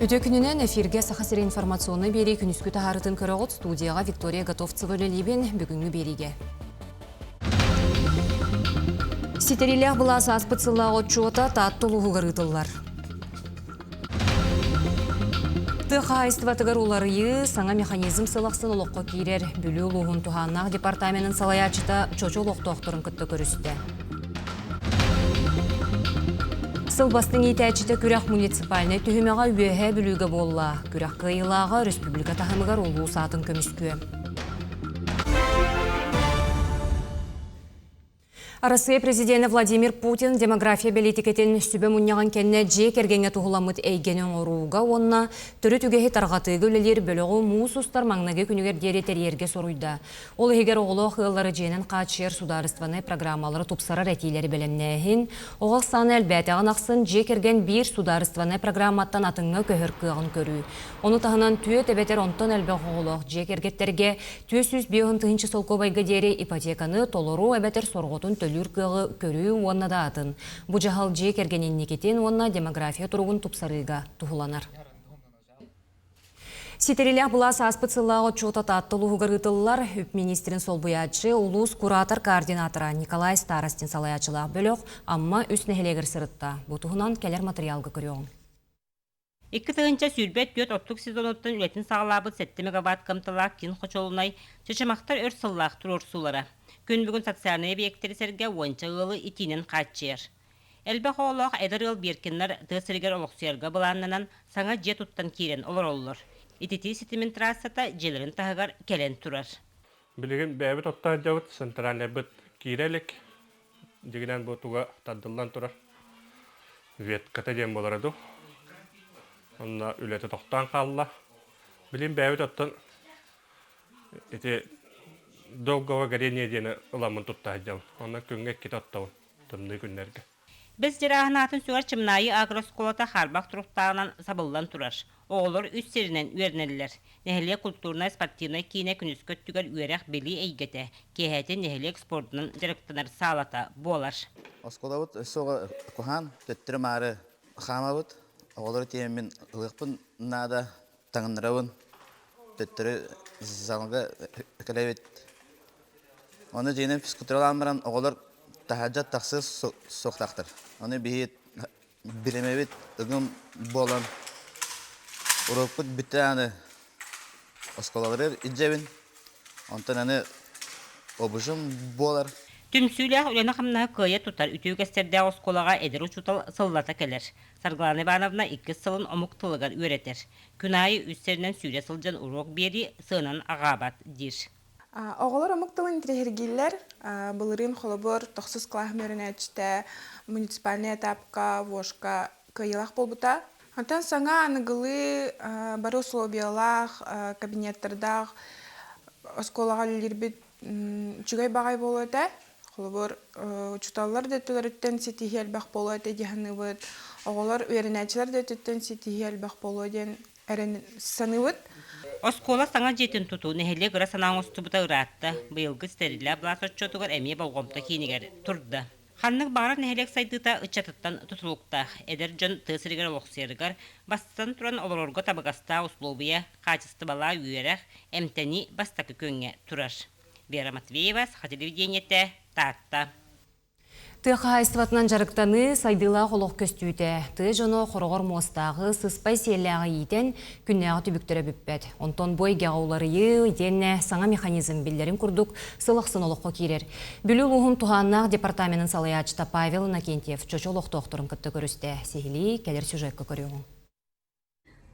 Үтүө күнүнэн эфиргэ Саха сирэ информационнай биэрии күнүскү таһаарытын көрөҕүт. Студияҕа Виктория Готовцева үлэлиибин. Бүгүҥҥү биэриигэ. Ситэриилээх былаас ааспыт сыллааҕы отчуота Таатта улууһугар ыытыллар. Тыа хаһаайыстыбатыгар уларыйыы, саҥа механизм сыл ахсын олоххо киирэр. Бүлүү улууһун туһааннаах департаменын салайааччыта Чочу олохтоохторун кытта көрүстэ. Сыл бастыҥ иитээччитэ күрэх муниципальнай түһүмэҕэ Үөһээ Бүлүүгэ буолла. Күрэх кыайыылааҕа республика таһымыгар улуус аатын көмүскүө. Арассыыйа президенэ Владимир Путин демография бэлиитикэтин сүбэ мунньаҕын кэннэ дьиэ кэргэҥҥэ туһуламмыт эйгэни оҥорууга уонна төрүт үгэһи тарҕатыыга үлэлиир бөлөҕү муус устар маҥнайгы күнүгэр диэри тэрийэргэ соруйда. Ол иһигэр оҕолоох ыаллары дьиэнэн хааччыйар судаарыстыбаннай программалары тупсарар этиилэри бэлэмнээһин, оҕо ахсаана элбээтэҕин ахсын дьиэ кэргэн биир судаарыстыбаннай программаттан атыҥҥа көһөр кыаҕын көрүү. Ону таһынан түөрт эбэтэр онтон элбэх оҕолоох дьиэ кэргэттэргэ 450 тыһыынча солкуобайга диэри ипотеканы толору эбэтэр сорҕотун төлүүр кыаҕы көрүү уонна да атын. Бу дьаһал дьиэ кэргэн инникитин уонна демография туругун тупсарыыга туһуланар. Ситэрилээх былаас ааспыт сыллааҕы отчуота Таатта улууһугар ыытыллар. Үп министрин солбуйааччы, улуус куратор-координатора Николай Старостин салайааччылаах бөлөх Амма үс нэһилиэгэр сырытта. Бу туһунан кэлэр матырыйаалга көрүөҕүҥ. 2024 оттук сезонуттан үлэтин саҕалаабыт сэттэ мегаватт кыамталаах киин хочуолунай Чычымахтар өр сыллаах туруорсуулара. Күн бүгүн социальнай эбийиэктэри сэргэ уонча ыалы итиинэн хааччыйар. Элбэх оҕолоох эдэр ыал Беркиннар тыа сиригэр олохсуйарга былааннанан саҥа дьиэ туттан киирэн олороллор. Ититии ситимин трассата дьиэлэрин таһыгар кэлэн турар. Билигин бэйэбит оттоон дьабыт центральнайбыт киирэ илик. Дьигинэн бу туга тардыллан турар. Ветката диэн буолара дуу. Онно үлэтэ тохтоон хаалла. Билин бэйэбит оттон ити долгого горение диэни ыламмын тутта сылдьабын. Онно күҥҥэ иккитэ оттобун тымныы күннэргэ. Бэс Дьарааһын аатын сүгэр Чымнаайы агрооскуолата хаарбах туруктааҕынан сабыллан турар. Оҕолор үс сиринэн үөрэнэллэр. Нэһилиэк культурнай-спортивнай киинэ күнүскү өттүгэр үөрэх-билии эйгэтэ, киэһэтин нэһилиэк спордунан дьарыктанар саалата буолар. Оскуолабыт өссө куһаан, төттөрү-маары хаамабыт. Оҕолору тиэммин ылыахпын наада, таҥыннарабын. Төттөрү залга кэлэбит. Ону дьиэнэн физкультуралаан баран оҕолор таһырдьа тахсыа суохтаахтар. Ону биһи биримэбит ыгым буолан уруокпут бүттэ аны оскуолаларыгар илдьэбин. Онтон аны обужум буолар. Түмсүүлээх үлэни-хамнаһы кыайа тутар үтүө үгэстэрдээх оскуолаҕа эдэр учуутал сыллата кэлэр. Саргылана Ивановна иккис сылын омук тылыгар үөрэтэр. Күн аайы үс сиринэн сүүрэ сылдьан уруок биэрии сыанан аҕаабат диир. Оҕолор омук тылын интэриэһиргииллэр. Былырыын холобур тохсус кылааһым үөрэнээччитэ муниципальнай этапка ВОЖка кыайыылаах буолбута. Онтон саҥа аныгылыы бары условиялаах, кабинеттардаах оскуолаҕа үлэлиирбит үчүгэй баҕайы буолуо этэ. Холобур, учууталлар да өттүлэриттэн ситиһии элбэх буолуо этэ дии саныыбыт. Оҕолор, үөрэнээччилэр да өттүттэн ситиһии элбэх буолуо диэн эрэн саныыбыт. Оскуола саҥа дьиэтин тутуу нэһилиэк ыра санаа оҥостубута ыраатта. Быйылгы ситэриллээх былаас отчуотугар эмиэ болҕомто киинигэр турда. Ханнык баҕарар нэһилиэк сайдыыта ыччатыттан тутулуктаах. Эдэр дьон тыа сиригэр олохсуйарыгар, бастатан туран олорорго табыгастаах услуобуйа, хаачыстыбалаах үөрэх, эмтэнии бастакы күөҥҥэ турар. Вера Матвеева, Саха телевидениетэ, Таатта. Тыа хаһаайыстыбатынан дьарыктаныы, сайдыылаах олох көстүүтэ. Тыа дьоно хороҕор муостааҕы, сыспай сиэллээҕи иитэн, күннээҕи түбүктэрэ бүппэт. Онтон бу эйгэҕэ уларыйыы, итиэннэ саҥа механизм биллэрин курдук, сыл ахсын олоххо киирэр. Бүлүү улууһун туһааннаах департаменын салайааччыта Павел Иннокентьев Чочу олохтоохторун кытта көрүстэ. Сиһилии кэлэр сюжекка көрүөҕүҥ.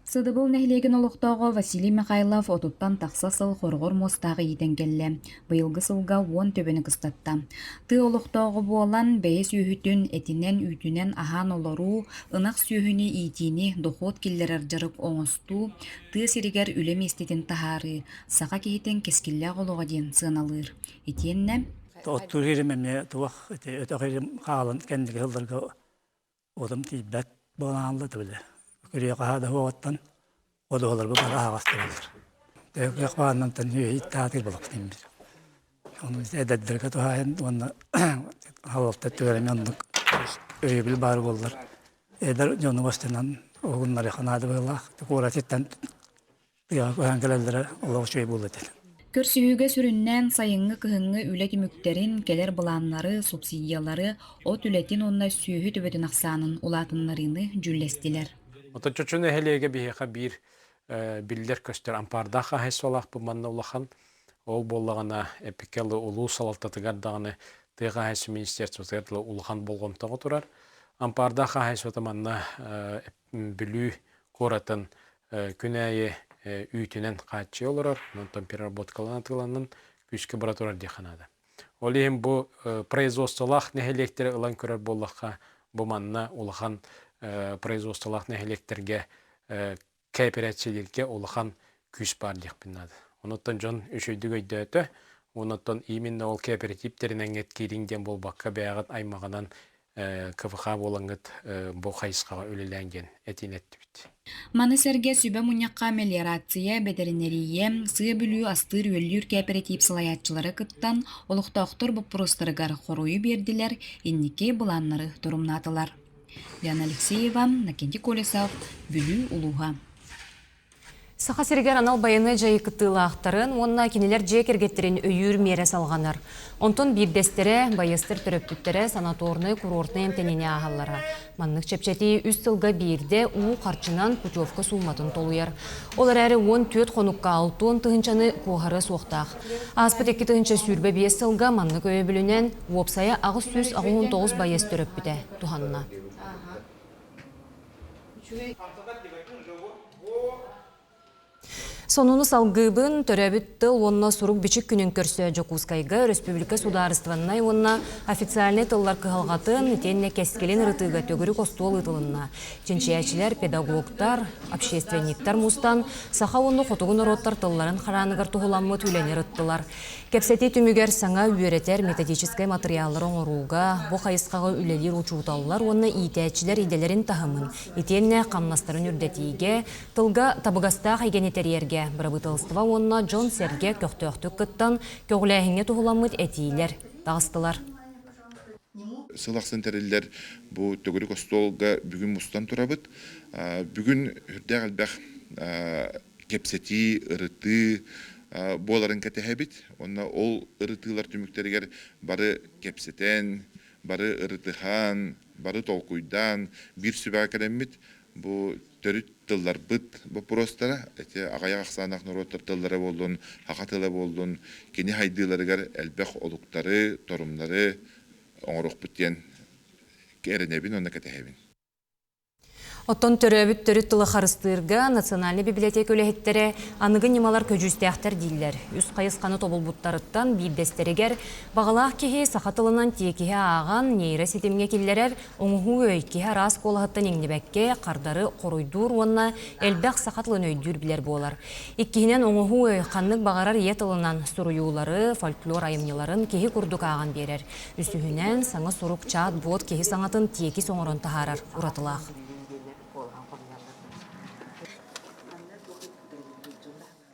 Сыдыбыл нэһилиэгин олохтооҕо Василий Михайлов отуттан тахса сыл хороҕор муостааҕы иитэн кэллэ. Быйылгы сылга уон төбөнү кыстатта. Тыа олохтооҕо буолан, бэйэ сүөһүтүн этинэн-үүтүнэн аһаан олоруу, ынах сүөһүнү иитиини дохуот киллэрэр дьарык оҥостуу, тыа сиригэр үлэ миэстэтин таһаарыы, саха киһитин кэскиллээх олоҕо диэн сыаналыыр. Итиэннэ Оттуур иһирим эмиэ туох ити өтөх иһирим хаалан кэнники сылларга Отум тиийбэт буолан хаалла били. Күрүө хаһаа да суоҕуттан одуһаларга бары аһаҕастыраллар. Төһө бааннантан үөһү болохтин бир. Ону эдэрдэргэ туһаайан уонна халалта түгэрэн оннук өйөбүл баар буоллар эдэр дьону бастынан Уһугуннарыахха наада быһыылаах. Куоратыттан тыаҕа көһөн кэлэллэрэ олох үчүгэй буолуо этэ. Көрсүһүүгэ сүрүннээн сайыҥҥы-кыһыҥҥы үлэ түмүктэрин, кэлэр былааннары, субсидиялары, от үлэтин уонна сүөһү төбөтүн ахсаанын улаатыннарыыны дьүүллэстилэр. Оттон Чочу нэһилиэгэ биһиэхэ биир биллэр-көстөр ампаардаах хаһаайыстыбалаахпыт манна улахан. Ол буоллаҕына эпикэл улуус салалтатыгар даҕаны тыа хаһаайыстыба министерствотыгар дылы улахан болҕомтоҕо турар. Ампаардаах хаһаайыстыбата манна Бүлүү куоратын күн аайы үүтүнэн хааччыйа олорор, онтон переработкаланан атыыланан күүскэ бара турар диэххэ наада. Ол иһин бу производстволаах нэһилиэктэри ылан көрөр буоллахха, бу манна улахан производстволаах нэһилиэктэргэ кээпэрээччилииргэ улахан күүс баар диэхпин наада. Онуттан дьон үчүгэйдик өйдөөтө, онуттан именно ол кооперативтэринэн киириҥ диэн буолбакка бэйэҕит аймаҕынан КВХ буолаҥҥыт бу хайысхаҕа үлэлээн диэн этиини эттибит. Маны сэргэ сүбэ мунньахха мелиорация, бэтэринэриийэ, Сыа Бүлүү астыыр-үөллүүр кээпэрэтиип салайааччылара кыттан, олохтоохтор боппуруостарыгар хоруйу биэрдилэр, инники былааннары торумнаатылар. Яна Алексеева, Накентий Колесов, Бүлүү улууһа. Саха сиригэр анал байыаннай дьайыы кыттыылаахтарын уонна кинилэр дьиэ кэргэттэрин өйүүр миэрэ салҕанар. Онтон биирдэстэрэ, байыастар төрөппүттэрэ санаторнай-курортнай эмтэниини ааһаллара. Маннык чэпчэтии үс сылга биирдэ уу харчынан путевка сууматын толуйар. Ол эрээри 14 хонукка 60 тыһыынчаны куоһарыа суохтаах. Ааспыт 2025 сылга маннык өйөбүлүнэн уопсайа 889 байыас төрөппүтэ туһанна. Сонуну салгыыбын төрөөбүт тыл уонна сурук-бичик күнүн көрсө Дьокуускайга өрөспүүбүлүкэ судаарыстыбаннай уонна официальнай тыллар кыһалҕатын итиэннэ кэскилин ырытыыга төгүрүк остуол ыытылынна. Чинчийээччилэр, педагогтар, общественниктар мустан саха уонна хотугу норуоттар тылларын харааныгар туһуламмыт үлэни ырыттылар. Кэпсэтии түмүгэр саҥа үөрэтэр методическай матырыйааллары оҥорууга, бу хайысхаҕа үлэлиир учууталлар уонна иитээччилэр идэлэрин таһымын, итиэннэ хамнастарын үрдэтиигэ, тылга табыгастаах эйгэни тэрийэргэ бырабыыталыстыба уонна дьон-сэргэ көхтөөхтүк кыттан, көҕүлээһиҥҥэ туһуламмыт этиилэр таҕыстылар. Сыл ахсын тэриллэр бу төгүрүк остуолга бүгүн мустан турабыт. Бүгүн сүрдээх элбэх кэпсэтии, ырытыы буоларын кэтэһэбит. Уонна ол ырытыылар түмүктэригэр бары кэпсэтэн, бары ырытыһан, бары толкуйдаан биир сүбэҕэ кэлэммит бу төрүт тылларбыт боппуруостара, ити аҕыйах ахсааннаах норуоттар тыллара буоллун, саха тыла буоллун, кини хайдыыларыгар элбэх олуктары, торумнары оҥоруохпут диэн эрэнэбин уонна кэтэһэбин. Оттон төрөөбүт төрүт тылы харыстыырга Национальнай библиотека үлэһиттэрэ аныгы ньымалар көдьүүстээхтэр дииллэр. Үс хайысханы тобулбуттарыттан биирдэстэригэр баҕалаах киһи саха тылынан тиэкиһи ааҕан, нейроситимҥэ киллэрэр, оҥоһуу өй киһи араас куолаһыттан иҥнибэккэ, хардары хоруйдуур уонна элбэх саха тылын өйдүүр-билэр буолар. Иккиһинэн, оҥоһуу өй ханнык баҕарар ийэ тылынан суруйуулары, фольклор айымньыларын киһи курдук ааҕан биэрэр. Үсүһүнэн, саҥа сурук чат-бот киһи саҥатын тиэкис оҥорон таһаарар уратылаах.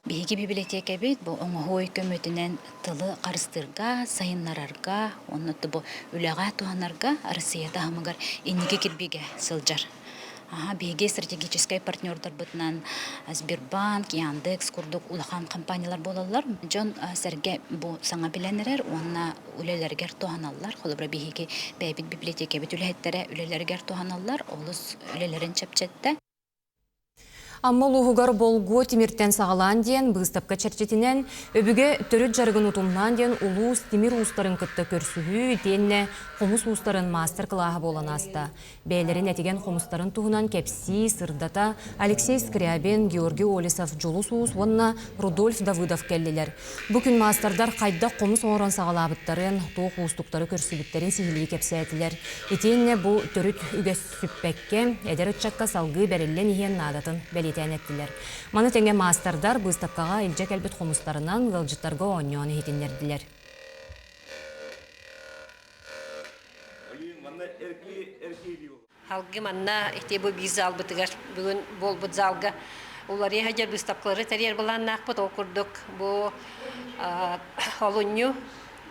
Биһиги бибилэтиэкэбит бу оҥоһуу көмөтүнэн тылы харыстыырга, сайыннарарга уонна бу үлэҕэ туһанарга Россия таһымыгар инники кирбиигэ сылдьар. Биһиги стратегическай партнердарбытынан Сбербанк, Яндекс курдук улахан компаниялар буолаллар. Дьон сэргэ бу саҥа билэн эрэр уонна үлэлэригэр туһаналлар. Холобура, биһиги бэйэбит библиотекабыт үлэһиттэрэ үлэлэригэр туһаналлар, олус үлэлэрин чэпчэттэ. Амма улууһугар Болгуо тимиртэн саҕалаан диэн быыстапка чэрчитинэн өбүгэ төрүт дьарыгын утумнаан диэн улуус тимир уустарын кытта көрсүһүү итиэннэ хомус уустарын маастар-кылааһа буолан ааста. Бэйэлэрин этигэн хомустарын туһунан кэпсии, сырдата Алексей Скрябин, Георгий Олесов, Дьулус Уус уонна Рудольф Давыдов кэллилэр. Бу күн маастардар хайдах хомус оҥорон саҕалаабыттарын, туох уустуктары көрсүбүттэрин сиһилии кэпсээтилэр. Итиэннэ бу төрүт үгэс сүппэккэ, эдэр ыччакка салгыы бэриллэн иһиэн наадатын бэлиэтээн эттилэр. Маны тэҥэ маастардар быыстапкаҕа илдьэ кэлбит хомустарынан ыалдьыттарга оонньоон иһитиннэрдилэр. Алгы манна ити бу биир залбытыгар бүгүн буолбут залга уларыйа сылдьар быыстапкалары тэрийэр былааннаахпыт. Ол курдук бу олунньу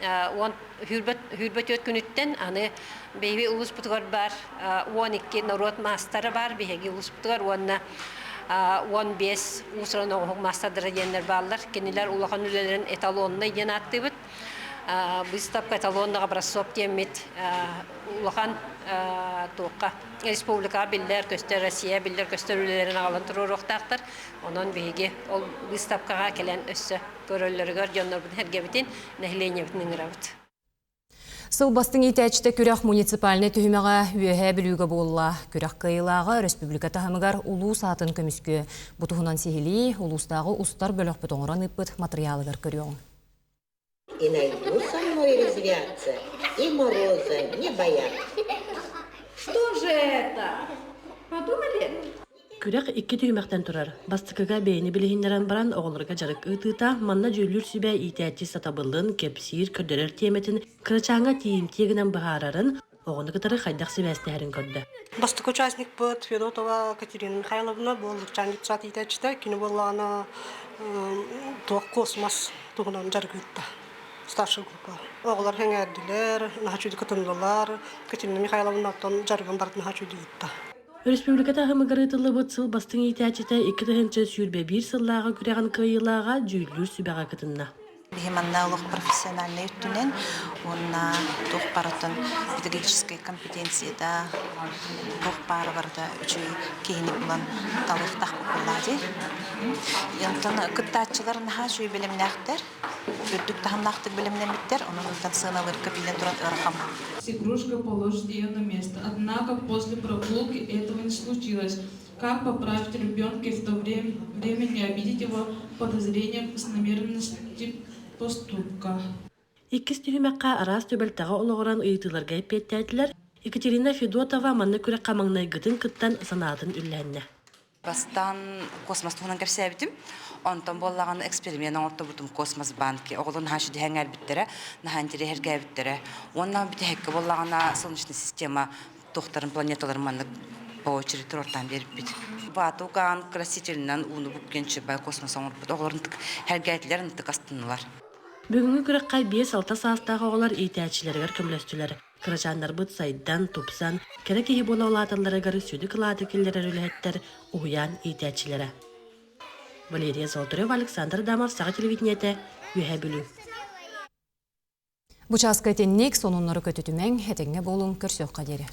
Уон сүүрбэ түөрт күнүттэн аны биһиги улууспутугар баар 12 норуот маастара баар биһиги улууспутугар уонна 15 уус-уран оҥоһук маастардара диэннэр бааллар. Кинилэр улахан үлэлэрин эталоннай диэн ааттыыбыт. Выставка эталонного образцов диэммит улахан туохха республикаҕа биллэр-көстөр, Россия биллэр-көстөр үлэлэрин аҕалан туруоруохтаахтар. Онон биһиги ол выставкаҕа кэлэн өссө көрөллөрүгэр дьоннорбутун сэргэбитин, нэһилиэнньэбитин ыҥырабыт. Сыл бастыҥ иитээччитэ күрэх муниципальнай түһүмэҕэ Үөһээ Бүлүүгэ буолла. Күрэх кыайыылааҕа өрөспүүбүлүкэ таһымыгар улуус аатын көмүскүө. Бу туһунан сиһилии улуустааҕы устар бөлөхпүт оҥорон ыыппыт матырыйаалыгар көрүөҕүҥ. И найду со мной резвятся, и мороза не боятся. Что же это? Подумали? Күрэх икки түһүмэхтэн турар. Бастакыга бэйэни билиһиннэрэн баран оҕолорго дьарык ыытыыта, манна дьүүллүүр сүбэ иитээччи сатабылын, кэпсиир, көрдөрөр тиэмэтин кырачааҥҥа тиийимтиэ гынан быһаарарын, оҕону кытары хайдах сибээстэһэрин көрдө. Бастакы участникпыт Федотова Катерина Михайловна буол детсад иитээччитэ. Кини буоллаҕына туох космос туһунан дьарык ыытта. Старшай группа. Оҕолор сэҥээрдилэр, наһаа үчүгэй кытыннылар. Катерина Михайловна оттон дьарыгын барытын наһаа үчүгэй ыытта. Өрөспүүбүлүкэ таһымыгар ыытыллыбыт сыл бастыҥ иитээччитэ 2021 сыллааҕы күрэҕин кыайыылааҕа дьүүллүүр сүбэҕэ кытынна. Биһи манна олох профессиональнай өттүнэн уонна туох барытын педагогическай компетенцията туох баара барыта үчүгэй киһини булан талыахтаахпыт буоллаа дии. Онтон кыттааччылар наһаа үчүгэй бэлэмнээхтэр, үрдүк таһымнаахтык бэлэмнэммиттэр, онон онтон сыаналыырга биллэн туран ыарахан. С игрушкой положить ее на место. Однако после прогулки этого не случилось. Как поправить ребенка и в то время, время не обидеть его подозрением с намеренности поступка? Иккис түһүмэххэ араас түбэлтэҕэ олоҕуран ыйытыыларга эппиэттээтилэр. Екатерина Федотова манна күрэххэ маҥнайгытын кыттан санаатын үллэһиннэ. Бастаан космос туһунан кэпсээбитим. Онтон буоллаҕына эксперимент оҥортобутум космос банки. Оҕолор наһаа үчүгэйдик эҥээрбиттэрэ, наһаа интэриэһиргээбиттэрэ. Уонна бүтэһиккэ буоллаҕына солнечная система туохтарын планеталарын маннык по очереди туруортаан биэрбит. Батугаан красителинэн ууну буккуйан чыбай космос оҥорбут. Оҕолорун һэргээтилэр, ынтык астыннылар. Бүгүҥҥү күрэххэ 5-6 саастаах оҕолор иитээччилэригэр көмөлөстүлэр. Кырачааннарбыт сайдан, тупсан, кэрэ киһи буола улааталларыгар сүдү кылааты киллэрэр үлэһиттэр, уһуйаан иитээччилэрэ. Валерия Золотарева, Александр Адамов, Саха телевидениетэ, Үөһээ Бүлүү. Бу чааска итинник сонуннары көтүтүмэҥ, этэҥҥэ буолуҥ, көрсүөххэ диэри.